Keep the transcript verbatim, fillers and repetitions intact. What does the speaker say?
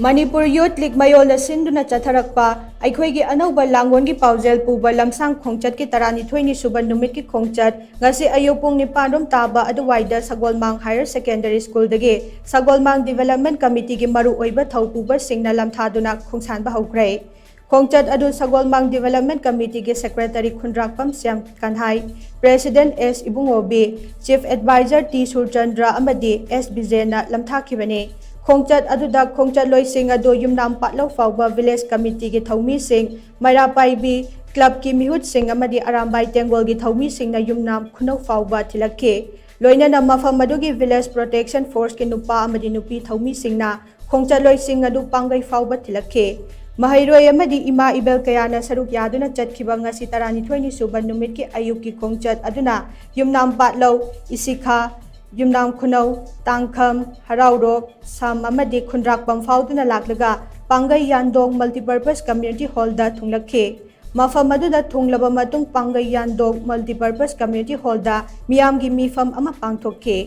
Manipur youth league ꯃꯌꯣꯜꯅ ꯁꯤꯟꯗꯨꯅ ꯆꯠꯊꯔꯛꯄ ꯑꯩꯈꯣꯏꯒꯤ ꯑꯅꯧꯕ ꯂꯥꯡꯒꯣꯜꯒꯤ ꯄꯥꯎꯖꯦꯜ ꯄꯨꯕ ꯂꯝꯁꯥꯡ ꯈꯣꯡꯆꯠꯀꯤ ꯇꯔꯥꯅꯤꯊꯣꯏꯅꯤ ꯁꯨꯕ ꯅꯨꯃꯤꯠꯀꯤ ꯈꯣꯡꯆꯠ ꯉꯁꯤ ꯑꯌꯨꯛ ꯄꯨꯡ ꯅꯤꯄꯥꯟ ꯔꯣꯝ ꯇꯥꯕ ꯑꯗꯨꯋꯥꯏꯗ ꯁꯒꯣꯜꯃꯥꯡ ꯍꯥꯌꯔ ꯁꯦꯀꯦꯟꯗꯔꯤ ꯁ꯭ꯀꯨꯜꯗꯒꯤ ꯁꯒꯣꯜꯃꯥꯡ ꯗꯤꯚꯦꯂꯞꯃꯦꯟ ꯀꯃꯤꯇꯤꯒꯤ ꯃꯔꯨꯑꯣꯏꯕ ꯊꯧꯄꯨꯕꯁꯤꯡꯅ ꯂꯝꯊꯥꯗꯨꯅ ꯈꯣꯡꯁꯥꯟꯕ ꯍꯧꯈ꯭ꯔꯦ꯫ ꯈꯣꯡꯆꯠ ꯑꯗꯨ ꯁꯒꯣꯜꯃꯥꯡ ꯗꯤꯚꯦꯂꯞꯃꯦꯟ ꯀꯃꯤꯇꯤꯒꯤ ꯁꯦꯀ꯭ꯔꯦꯇꯔꯤ ꯈꯨꯟꯗ꯭ꯔꯥꯛꯄꯝ ꯁ꯭ꯌꯥꯝ ꯀꯟꯍꯥꯏ, ꯄ꯭ꯔꯦꯁꯤꯗꯦꯟꯠ ꯑꯦꯁ ꯏꯕꯨꯡꯉꯣꯕꯤ, ꯆꯤꯐ ꯑꯦꯗꯚꯥꯏꯖꯔ ꯇꯤ ꯁꯨꯔꯆꯟꯗ꯭ꯔ ꯑꯃꯗꯤ ꯑꯦꯁ ꯕꯤꯖꯦꯟꯅ ꯂꯝꯊꯥꯈꯤꯕꯅꯤ꯫ ꯈꯣꯡꯆꯠ ꯑꯗꯨꯗ ꯈꯣꯡꯆꯠꯂꯣꯏꯁꯤꯡ ꯑꯗꯨ ꯌꯨꯝꯅꯥꯝ ꯄꯥꯠꯂꯧ ꯐꯥꯎꯕ ꯚꯤꯂꯦꯖ ꯀꯃꯤꯇꯤꯒꯤ ꯊꯧꯃꯤꯁꯤꯡ, ꯃꯩꯔꯥ ꯄꯥꯏꯕꯤ ꯀ꯭ꯂꯕꯀꯤ ꯃꯤꯍꯨꯠꯁꯤꯡ ꯑꯃꯗꯤ ꯑꯔꯥꯝꯕꯥꯏ ꯇꯦꯡꯒꯣꯜꯒꯤ ꯊꯧꯃꯤꯁꯤꯡꯅ ꯌꯨꯝꯅꯥꯝ ꯈꯨꯅꯧ ꯐꯥꯎꯕ ꯊꯤꯜꯂꯛꯈꯤ꯫ ꯂꯣꯏꯅꯅ ꯃꯐꯝ ꯑꯗꯨꯒꯤ ꯚꯤꯂꯦꯖ ꯄ꯭ꯔꯣꯇꯦꯛꯁꯟ ꯐꯣꯔꯁꯀꯤ ꯅꯨꯄꯥ ꯑꯃꯗꯤ ꯅꯨꯄꯤ ꯊꯧꯃꯤꯁꯤꯡꯅ ꯈꯣꯡꯆꯠꯂꯣꯏꯁꯤꯡ ꯑꯗꯨ ꯄꯥꯡꯒꯩ ꯐꯥꯎꯕ ꯊꯤꯜꯂꯛꯈꯤ꯫ ꯃꯍꯩꯔꯣꯏ ꯑꯃꯗꯤ ꯏꯃꯥ ꯏꯕꯦꯜ ꯀꯌꯥꯅ ꯁꯔꯨꯛ ꯌꯥꯗꯨꯅ ꯆꯠꯈꯤꯕ ꯉꯁꯤ ꯇꯔꯥꯅꯤꯊꯣꯏꯅꯤ ꯁꯨꯕ ꯅꯨꯃꯤꯠꯀꯤ ꯑꯌꯨꯛꯀꯤ ꯈꯣꯡꯆꯠ ꯑꯗꯨꯅ ꯌꯨꯝꯅꯥꯝ ꯄꯥꯠꯂꯧ, ꯏꯁꯤꯈꯥ, ꯌꯨꯝꯅꯥꯝ ꯈꯨꯅꯧ, ꯇꯥꯡꯈꯝ, ꯍꯔꯥꯎꯔꯣꯛ, ꯁꯝ ꯑꯃꯗꯤ ꯈꯨꯟꯗ꯭ꯔꯥꯛꯄꯝ ꯐꯥꯎꯗꯨꯅ ꯂꯥꯛꯂꯒ ꯄꯥꯡꯒꯩ ꯌꯥꯟꯗꯣꯡ ꯃꯜꯇꯤꯄꯔꯄꯁ ꯀꯝꯃ꯭ꯌꯨꯅꯤꯇꯤ ꯍꯣꯜꯗ ꯊꯨꯡꯂꯛꯈꯤ꯫ ꯃꯐꯝ ꯑꯗꯨꯗ ꯊꯨꯡꯂꯕ ꯃꯇꯨꯡ ꯄꯥꯡꯒꯩ ꯌꯥꯟꯗꯣꯡ ꯃꯜꯇꯤꯄꯔꯄꯁ ꯀꯝꯃ꯭ꯌꯨꯅꯤꯇꯤ ꯍꯣꯜꯗ ꯃꯤꯌꯥꯝꯒꯤ ꯃꯤꯐꯝ ꯑꯃ ꯄꯥꯡꯊꯣꯛꯈꯤ꯫